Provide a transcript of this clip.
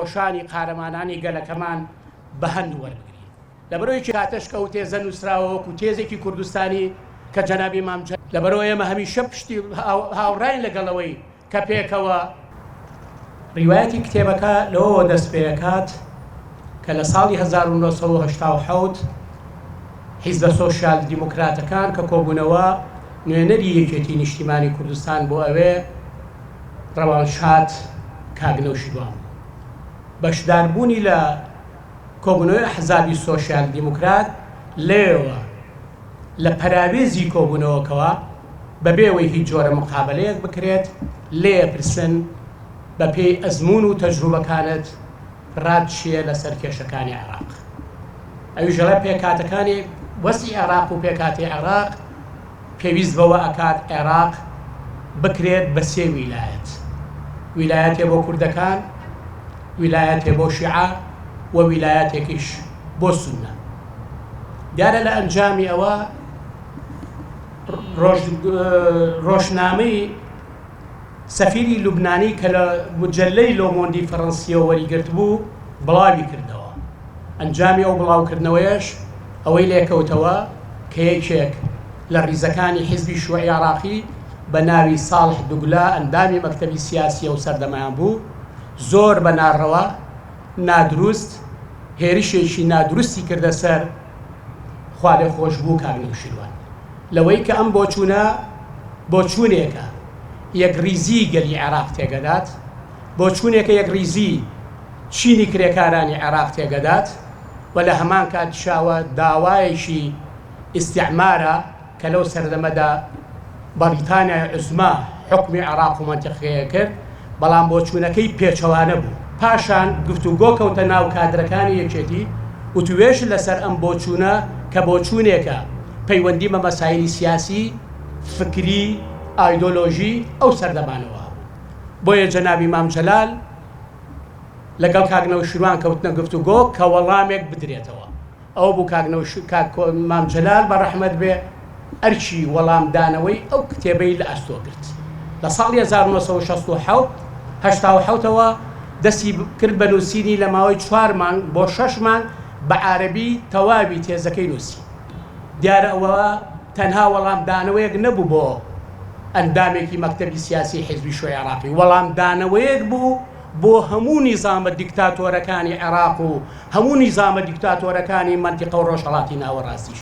تێکۆشانی قارەمانانی گەلەکەمان بە هەند وەربگرین. لەبەرئەوەی کاتەش کە ئەو تێزە نووسراوە وەکو تێزێکی کوردستانی کە جەنابی مام جەلال. لەبەرئەوە ئێمە هەمیشە پشتی هاوڕاین لەگەڵ ئەوەی کە پێکەوە. ڕیوایەتی کتێبەکە لەوەوە دەست پێکات کە لە ساڵی 1987 حیزبە سۆشیال دیموکراتەکان کە کۆبوونەوە نوێنەری یەکێتی نیشتیمانی کوردستان بۆ ئەوێ ڕەوانشاد کاک نەوشیروان بوو. بەشداربوونی لە کۆبوونەوەی ئەحزابی سۆشیال دیموکرات لەوێوە لە پەراوێزی کۆبوونەوەکەوە بەبێ ئەوەی هیچ جۆرە مقابەلەیەک بکرێت لێیەپرسن بەپێی ئەزموون و تەجروبەکانت ڕات چییە لەسەر کێشەکانی عێراق؟ ئەویش ئەڵێ پێکهاتەکانی وەزعی عێراق و پێکهاتەی عێراق پێویست بەوە ئەکات عێراق بکرێت بە سێ ویلایەت، ویلایەتێ بۆ کوردەکان، ویلایەتێ بۆ شیعە و ویلایەتێکیش بۆ سوننە. دیارە لە ئەنجامی ئەوە ڕۆژنامەی سەفیری لوبنانی کە لە مجەلەی لۆمۆندی فەرەنسییەوە وەریگرتبوو بڵاوی کردەوە. ئەنجامی ئەو بڵاوکردنەوەیەش ئەوەی لێکەوتەوە کە یەکێک لە ڕیزەکانی حیزبی شیوعی عێراقی بە ناوی ساڵح دوگلا ئەندامی مەکتەبی سیاسی ئەو سەردەمەیان بوو زۆر بە ناڕەوا، نادروست، هێرشێکی نادروستی کردە سەر خوالێخۆشبوو کاک نەوشیروان لەوەی کە ئەم بۆچوونە بۆچوونێکە یەکڕیزیی گەلی عێراق تێگەدات، بۆچوونێکە یەکڕیزیی چینی کرێکارانی عێراق تێگەدات و لە هەمان کاتیشاوە داوایەکی ئیستیعمارە کە لەو سەردەمەدا بەڕیتانیای عوزما حوکمی عێراق و مەنتیقەکەی ئەکرد، بەڵام بۆچوونەکەی پێچەوانە بوو. پاشان گفتوگۆ کەوتە ناو کادرەکانی یەکێتی، وتوێژ لەسەر ئەم بۆچوونە کە بۆچوونێکە پەیوەندی بە مەسایلی سیاسی، فکری، ئایدۆلۆژی ئەو سەردەمانەوە هەبوو. بۆیە جەنابی مام جەلال لەگەڵ کاک نەوشیروان کەوتنە گفتوگۆ کە وەڵامێک بدرێتەوە. ئەوە بوو کاک نەوش کاک مام جەلال بە ڕەحمەت بێ ئەرکی وەڵامدانەوەی ئەو کتێبەی لە ئەستۆ گرت. لە ساڵی 1967 87 ەوە دەستی کرد بە نووسینی لە ماوەی چوار مانگ بۆ شەش مانگ بە عارەبی تەواوی تێزەکەی نووسی. دیارە ئەوە تەنها وەڵامدانەوەیەک نەبوو بۆ ئەندامێکی مەکتەبی سیاسی حیزبی شوعی عێراقی، وەڵامدانەوەیەک بوو بۆ هەموو نیزامە دیکتاتۆرەکانی عێراق و هەموو نیزامە دیکتاتۆرەکانی مەنتیقە و ڕۆژهەڵاتی ناوەڕاستیش.